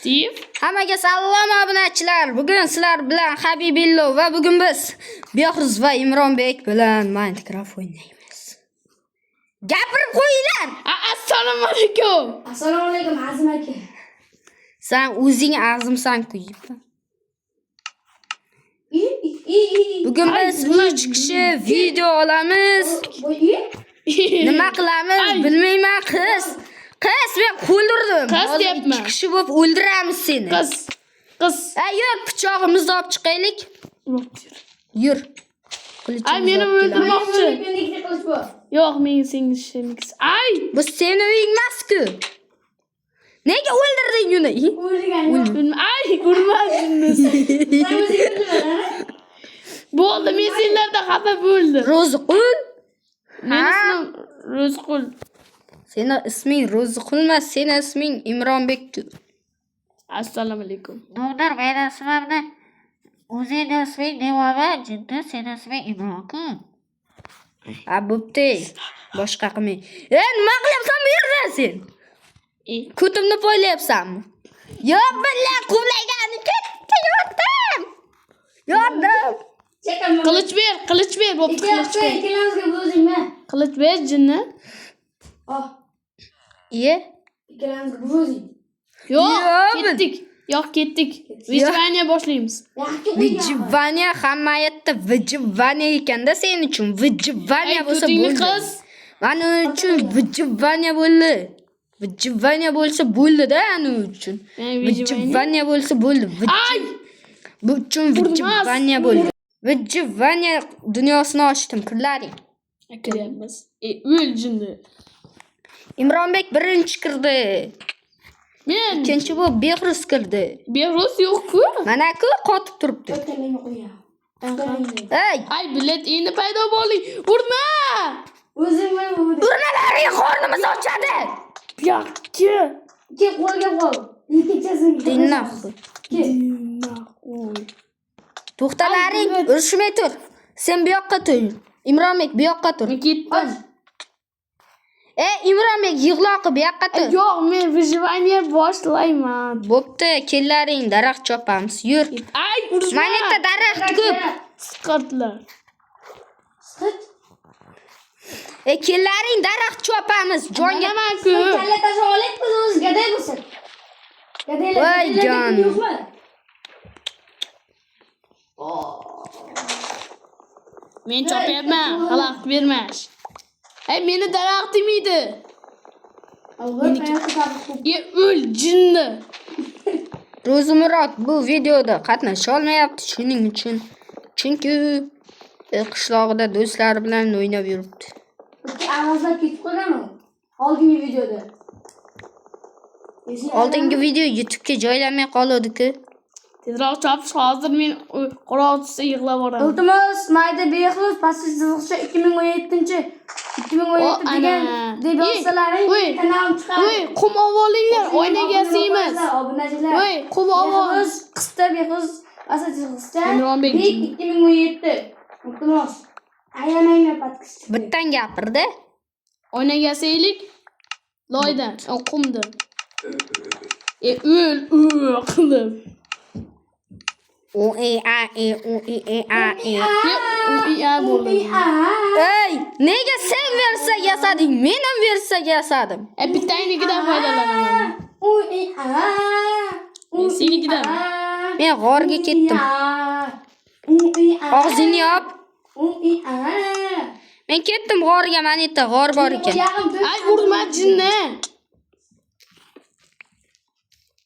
Steve. Hammaga salom, obunachilar. Bugun sizlar bilan Habibillo va bugun biz Behruz va Imronbek bilan Minecraft o'ynaymiz. Gapirib qo'yinglar. Assalomu alaykum. Assalomu alaykum, Azim aka. Sen o'zing azimsan-ku. Bugun biz 3 kishi video olamiz. Nima qilamiz Ay. bilmayman, qiz. Qiz, men o'ldirdim. Qiz Hozir deyapman. ikki kishi bo'lib o'ldiramiz seni. Qiz. Qiz. Ay, yur, pichog'imizni olib chiqaylik. Yur. Qilichimizni Ay, meni olib kelamiz. o'ldirmoqchi. Menda ikkita qilich bor. Yo'q, men senga seniki. Ay! Bu seni uying emas-ku. Nega o'ldirding uni? O'ldirgan yo'q. Ay, urmadingiz. Sen o'zing o'ldirma, ha? Bo'ldi, men senlardan xafa bo'ldim. Ro'ziqul. Meni ismim Ro'zqul. Seni isming Ro'ziqul emas, seni isming Imronbek-ku. Assalomu alaykum. Doktor, meni ismimni o'zingni isming Devoma, jinni, seni isming Imron-ku. Ha, bo'pti. Boshqa qilmang. E, nima qilyapsan bu yerda sen? E, Ko'timni poylayapsanmi? Yo, billa quvlagani ketdi, yotdim. Yotdim. Chekaman. Qilich ber, qilich ber, bo'pti, qilich ber. Ikkalamizga bir o'zingmi? Qilich ber, jinni. Oh, Iye. ikkalamizga bir o'zing. Yo'q, Yo'q. ketdik. Yo'q, ketdik. Выживание boshlaymiz. Yaxshi o'yin. Выживание hamma yerda выживание ekanda sen uchun выживание Ay, bo'lsa ko'tingni bo'ldi. qiz. Mana uchun выживание bo'ldi. Выживание bo'lsa bo'ldi-da ana uchun. Yani выживание. Выживание bo'lsa bo'ldi. Ay! Bu uchun Urmas. выживание bo'ldi. Выживание dunyosini ochdim, kirlaring. Kiryapmiz. E, o'l jinni. Imronbek birinchi kirdi. Men Ikkinchi bu Behruz kirdi. Behruz yo'q-ku. Mana-ku qotib turibdi. O'tganlarga qo'yaman. Ey, Ay, bilet endi paydo bo'lding. Urma! O'zing bilan o'zing. Urmalaring qornimiz ochadi. Yo'qki. Kel, qo'lga qol. Ikkinchasini. Dinlah. Kel. To'xtalaring, urushmay tur. Sen bu yoqqa tur. Imronbek bu yoqqa tur. Men ketdim. E, Imronbek yig'loqi bu yoqqa tur. Yo'q, men выживание boshlayman. Bo'pti, kellaring, daraxt chopamiz. Yur. Ay, urma. Mana yerda daraxt ko'p. Siqirdilar. Siqit. E, kellaring, daraxt chopamiz. Jonga Manaman-ku. Kalla tashlab olaylik, biz o'zi gaday bo'lsin. Gadaylar. Voy gadaylar jon. yo'qmi? Men chopyapman, xalaqit bermash. Ay, meni daraxtim edi. Avval qayoqqa topib qo'y. E, o'l jinni. Ro'zimurod bu videoda qatnasha olmayapti, shuning uchun. Chunki qishlog'ida do'stlari bilan o'ynab yuribdi. Ikki avazlar ketib qolgan u. Oldingi videoda. Esingda Oldingi video YouTube'ga joylanmay qoldi-ku. Tezroq chopish, hozir men qorong'i tushsa yig'lab yuboraman. Iltimos, mayda Behruz pastki chiziqcha 2017 2017 O, degan ana. deb yozsalaring Ey, kanalim chiqadi. Voy, qum olinglar, oynaga yasaymiz. Obunachilar. Voy, qum ol. Behruz qisqa Behruz pastki chiziqcha Imronbek. Bek 2017. Iltimos. Ayamanglar podkastni. Bittan gapirdi. Oynaga yasaylik. Loydan, o, qumdan. E, o'l, o'l qilib. U e a e u e e a e. E, u i a bo'ldi. Ey, nega sen versiya yasading? Men ham versiya yasadim. E, bittangnikidan foydalanaman. U i a. U Men senikidan. Men g'orga ketdim. U i a. Og'zingni yop. U i a. Men ketdim g'orga, mana yerda g'or bor ekan. Ay, urma jinni.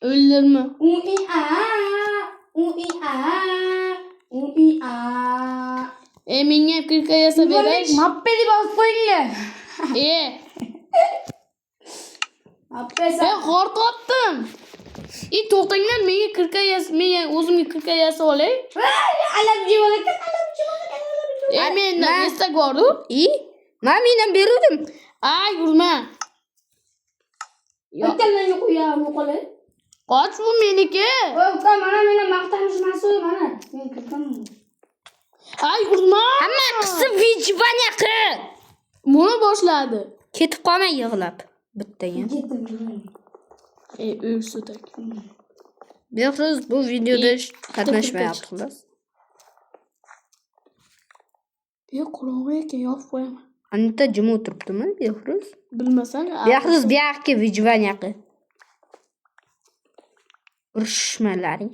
O'ldirma. U i a. U i a. U i a. E, menga ham kirka yasab berish. Mappe deb yozib qo'yinglar. E, Mappe men g'or topdim. E, to'xtanglar, menga kirka yas, men o'zimga kirka yasab olay. Alab javob ekan, alab javob ekan, alab javob. E, menda Ma- estak bor-ku. I, men menam beruvdim. Ay, urma. Yo'q. O'tganlarga qo'yaman qo'li. Qoch, bu meniki. Voy, uka, mana meni maqtanish mas'ul mana. Men kirganman. Ay, urma. Hamma qisib выживание qil. Buni boshladi. Ketib qolmay yig'lab. Bittaga. Ketdim. E, o'l sutak. Behruz bu videoda qatnashmayapti kirka xullas. Yo'q, qorong'i ekan, yopib qo'yaman. Anita jim o'tiribdimi Behruz? Bilmasang, Behruz bu yoqqa выживание qil. Urushmalaring.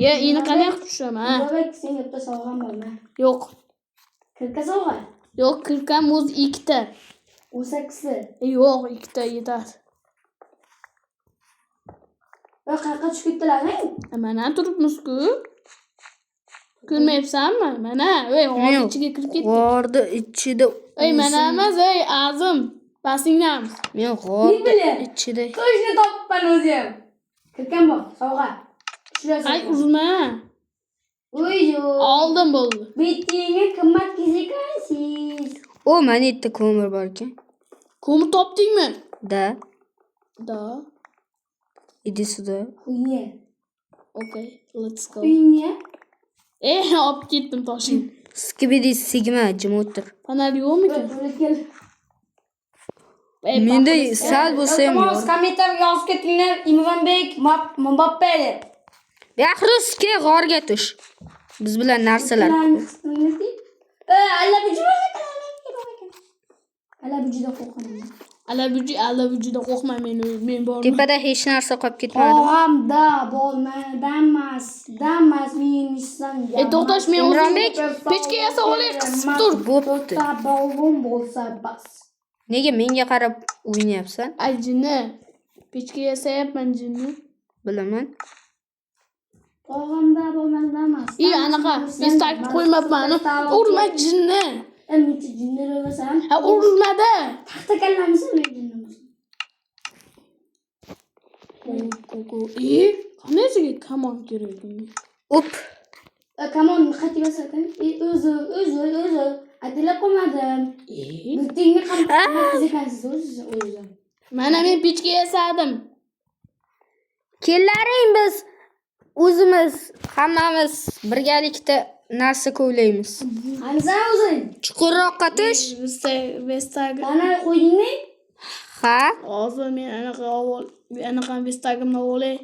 Ya, endi qanday qilib tushaman? Ha? Imronbek, senga bitta sovg'am bor, ma. Yo'q. Kirka sovg'a. Yo'q, kirkam o'zi ikkita. 18-li. Yo'q, ikkita yetar. Va qayerqa tushib ketdilar, Mana turibmiz-ku. Ko'rmayapsanmi? Mana, ey, g'or ichiga kirib ketdik. G'orni ichida Ey, mana emas, ey, Azim. Basingdamiz. Men g'orni Bile. ichida To'shni topibman o'zim. Kirkam bor, sovg'a. Tushirasan. Ay, urma. Uy, yo'q. Oldim bo'ldi. Betingga qimmat qiz ekansiz. O, mana yerda ko'mir bor ekan. Ko'mir topdingmi? Da, Da. иди сюда. Хуйня. Okay, let's go. Хуйня. Ey, olib ketdim toshing. Skibidi sigma jim o'tir. Fonar yo'qmikan? Bo'lib kel. Ey, Menda baqirsa. sal bo'lsa ham Iltimos, yo'q. kommentariyga yozib ketinglar. Imronbek Mbappe deb. Behruz ke g'orga tush. Biz bilan narsalar. Alla buji Alla bujida qo'rqaman. Alabuji, alabujida qo'rqma, men borman. Tepada hech narsa qolib ketmadi. Og'amda bo'lma, damas, damas minsan. Ey, to'xtash, men o'zim Imronbek, pechka yasab olay, qisib tur. Bo'pti. Bo'lg'um bo'lsa bas. Nega menga qarab o'ynayapsan? Ay, jinni. Pechka yasayapman, jinni. Bilaman. Og'amda bo'lma, damas. Ey, anaqa, men tak qo'ymabman. Urma, jinni. Muncha jinni bo'lasan. Ha, urmadi. Taxta kallamisan, men jinnimisan. Ey, qandaysiga kamon kerak bunga? Up. Kamon qayerga bosarkan? O'zi, o'zi, o'zi. Adilab qo'ymadim. Ey. Bitingni qimmat qiz ekansiz o'zi, o'zi. Mana men pechka yasadim. Kellaring biz o'zimiz hammamiz birgalikda narsa kovlaymiz. Qanisan o'zing? Chuqurroqqa tush. Vestag. Mana qo'ydingmi? Ha. Hozir men anaqa avval anaqa vestagimni olay.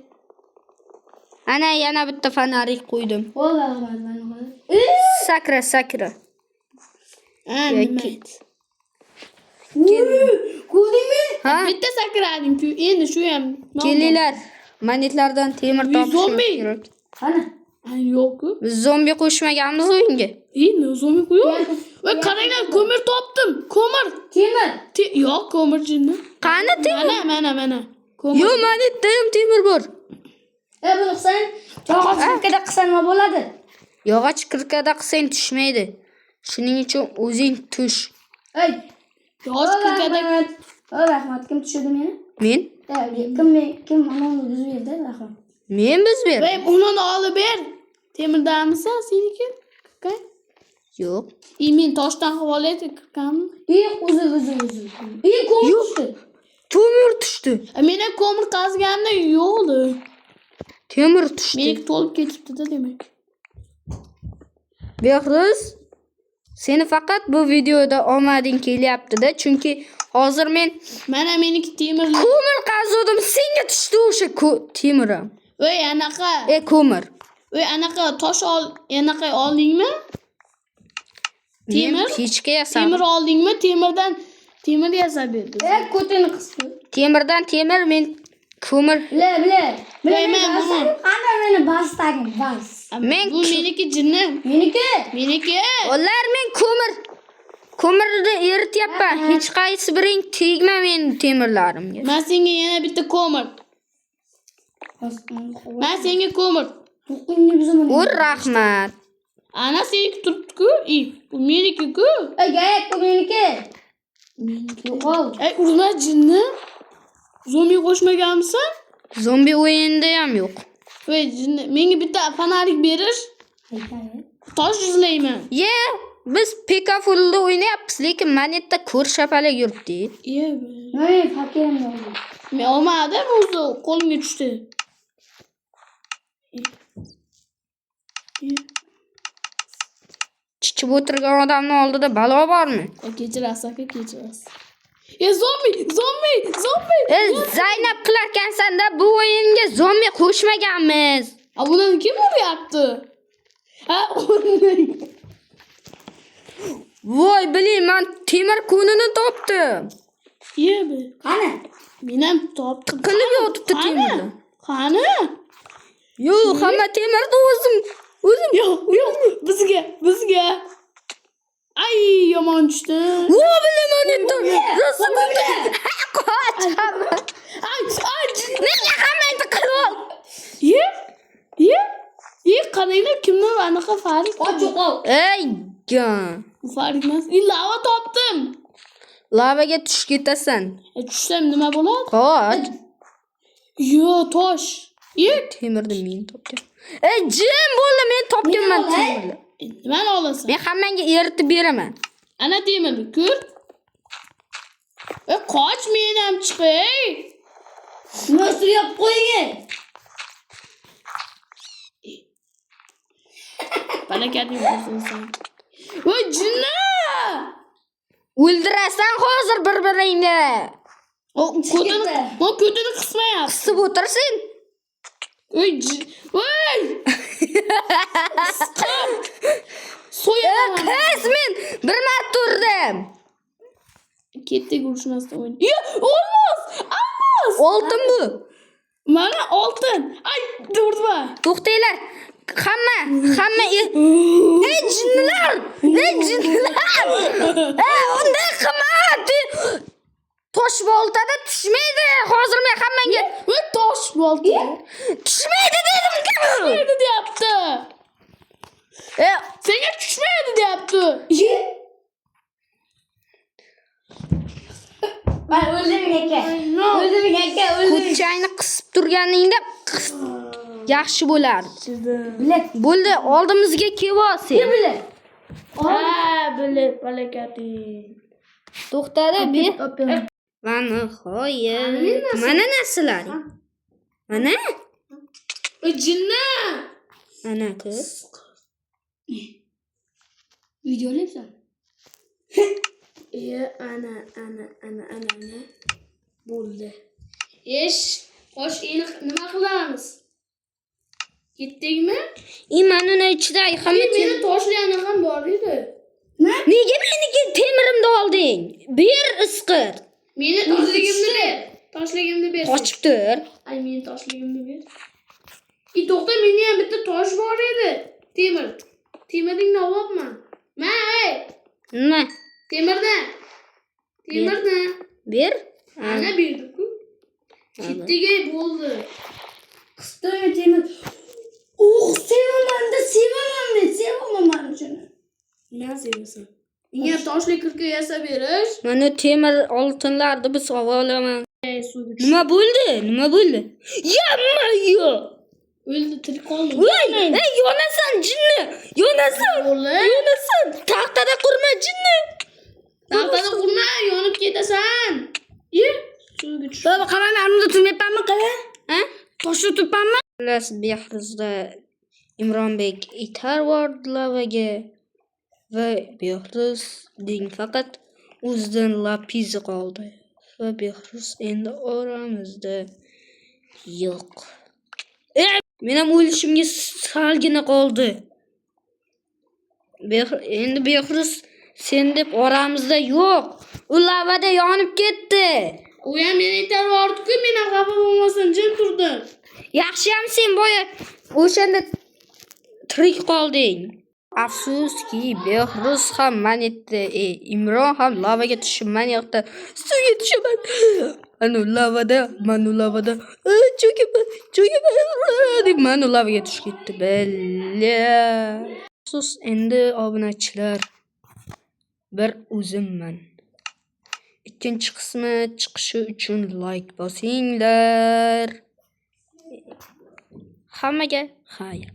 Ana yana bitta fonarik qo'ydim. Vola rahmat, mana qo'y. Sakra, sakra. Ha, nima? Ko'rdingmi? Ha? Bitta sakrading-ku, endi shu ham. Kelinglar. Monetlardan temir Uy, topishimiz zombi! kerak. Qani? Ay, yo'q-ku. Biz zombi qo'shmaganmiz o'yinga. Ey, nima zombi yo'q. Voy, qaranglar, ko'mir topdim. Ko'mir. Temir. Yo'q, ko'mir jinni. Qani temir? Mana, mana, mana. Ko'mir. Yo'q, monetda ham temir bor. Buni qilsang, yog'och kirkada qilsang nima bo'ladi? Yog'och kirkada qilsang tushmaydi. Shuning uchun o'zing tush. Ey, Yog'och kirkada rahmat. O rahmat, kim tushirdi meni? Men? Kim men kim anavni buzib berdi? Rahmat. Men biz ber. Voy, uni olib ber. Temirdamisan seniki? Kirkang? Yo'q. Ey, men toshdan qilib olay kirkamni. Ey, o'zi, o'zi, o'zi. Ey, ko'mir tushdi. Temir tushdi. Men ham ko'mir qazganimda yo'q edi. Temir tushdi. Meniki to'lib ketibdi-da demak. Behruz, seni faqat bu videoda omading kelyapti-da, chunki hozir men Mana meniki temirli. ko'mir qazuvdim, senga tushdi o'sha temirim. Voy, anaqa. Ko'mir. Voy, anaqa tosh ol, anaqa oldingmi? Men Temir? pechka yasadim. Temir oldingmi? Temirdan temir yasab berdi. Ey, ko'tini qisdi. Temirdan temir, men ko'mir. Bile, bile. Bile, Voy, meni men bas. Qani meni bas tagim, bas. Men Bu meniki jinni. Meniki. Meniki. Ular men ko'mir. Ko'mirni erityapman. Hech qaysi biring tegma meni temirlarimga. Men senga yana bitta ko'mir. Men senga ko'mir. To'qingni buzaman. Ur rahmat. Ana seniki turibdi-ku. Ey, bu meniki-ku. Ey, gayat bu meniki. Meniki. Yo'qol. Ey, urma jinni. Zombi qo'shmaganmisan? Zombi o'yinida ham yo'q. Voy jinni, menga bitta fonarik berish. Tosh izlayman. Ye, biz Pekafulda o'ynayapmiz, lekin monetda ko'rshapalak yuribdi. Ye. Men fakirim yo'q. Men olmadim, o'zi qo'limga tushdi. Ye. Chichib o'tirgan odamning oldida balo bormi? Kechirasiz aka, kechirasiz. E zombi, zombi, zombi. E, Zaynab qilarkansan-da, bu o'yinga zombi qo'shmaganmiz. A buni kim uryapti? Ha, uni. Voy, biling, man temir ko'nini topdim. Yemi. Qani? Men ham topdim. Tiqilib yotibdi Qani? temirda. Qani? Yo'q, hamma temirni o'zim o'zim. Yo'q, yo'q, bizga, bizga. Ay, yomon tushdim. Voy, biling, man endi rosa Qoch hamma. Ay, ay, Nega hammang tiqilib ol? Ye? Ye? Ye, qaranglar kimni anaqa Farid. Och yo'qol. Ey, ga. Farid emas. E, lava topdim. Lavaga tushib ketasan. E, tushsam nima bo'ladi? Qoch. Yo, tosh. Ye, Temirni men topgan. Ey, jim bo'ldi, men topganman Nima olay? temirni. e, nimani olasan? Men hammangga eritib beraman. Ana temirni ko'r. E, qoch men ham chiqay. Nima ustiga yopib qo'ying. Balakatning bo'lsin sen. Voy jinni! O'ldirasan hozir bir-biringni. O ko'tini, o ko'tini qismayapti. Qisib o'tirsin. Voy voy! Siqib! So'yaman. Qiz, men bir marta urdim. Ketdik urushmasdan o'yin. Ya, olmos! Olmos! Oltin bu. Mana oltin. Ay, urma. To'xtanglar. Hamma, hamma ey jinnilar! Ey jinnilar! Ey unday qilma! Tosh boltada tushmaydi. Hozir men hammangga Voy tosh bolta. Tushmaydi dedim-ku. Tushmaydi deyapti. E, Senga tushmaydi deyapti. Man o'ldiring aka. O'ldiring aka, o'ldiring. Ko'changni qisib turganingda yaxshi bo'lardi. Bilak. Bo'ldi, oldimizga kelib sen. Bilak. Ha, bilib balakating. To'xtadi, be. Va nihoyat. Mana narsalar. Mana. Voy jinni! Mana qiz. Video olyapsan? E, ana, ana, ana, ana, ana. Bo'ldi. Esh, xo'sh, endi nima qilamiz? Ketdikmi? E, mana uni ichida hamma Meni toshlarni ham bor edi. Nega meniki temirimni olding? Ber isqir. Meni toshligimni ber. Toshligimni ber. Qochib tur. Ay, meni toshligimni ber. E, to'xta, meni ham bitta tosh bor edi. Temir. Temiringni olyapman. Ma, ey, Nima? temirni. Temirni. Ber. Ana berdim-ku. Ketdik, ey, bo'ldi. Qistirma temir. Uh, sevaman-da, sevaman men, sevaman man shuni. Nima sevasan? Menga toshli kirka yasab berish. Mana temir oltinlarni biz olaman. Ey, suvga tush. Nima bo'ldi? Nima bo'ldi? Yamma yo. O'ldi, tirik qoldi. Voy, ey yonasan jinni. Yonasan. O'g'lim. Yonasan. Taxtada qurma jinni. Taxtada qurma, yonib ketasan. Ye, suvga tush. Baba, qarang, armida turmayapmanmi, qara? Ha? Toshda turibmanmi? Xullas, Behruzda Imronbek itarvordi lavaga va Behruzning faqat o'zidan lapizi qoldi va Behruz endi oramizda yo'q. E, men ham o'lishimga salgina qoldi. Endi Behruz sen deb oramizda yo'q. U lavada yonib ketdi. U ham meni itarvordi-ku, men ham xafa bo'lmasin, jim turdim. Yaxshiyam sen boya o'shanda tirik qolding. Afsuski, Behruz ham manetdi, Imron ham lavaga tushib, man yoqda suvga tushaman. Anu lavada, manu lavada, cho'kaman, cho'kaman deb manu lavaga tushib ketdi. Billa. Afsus, endi obunachilar bir o'zimman. Ikkinchi qismi chiqishi uchun like bosinglar. Hammaga xayr.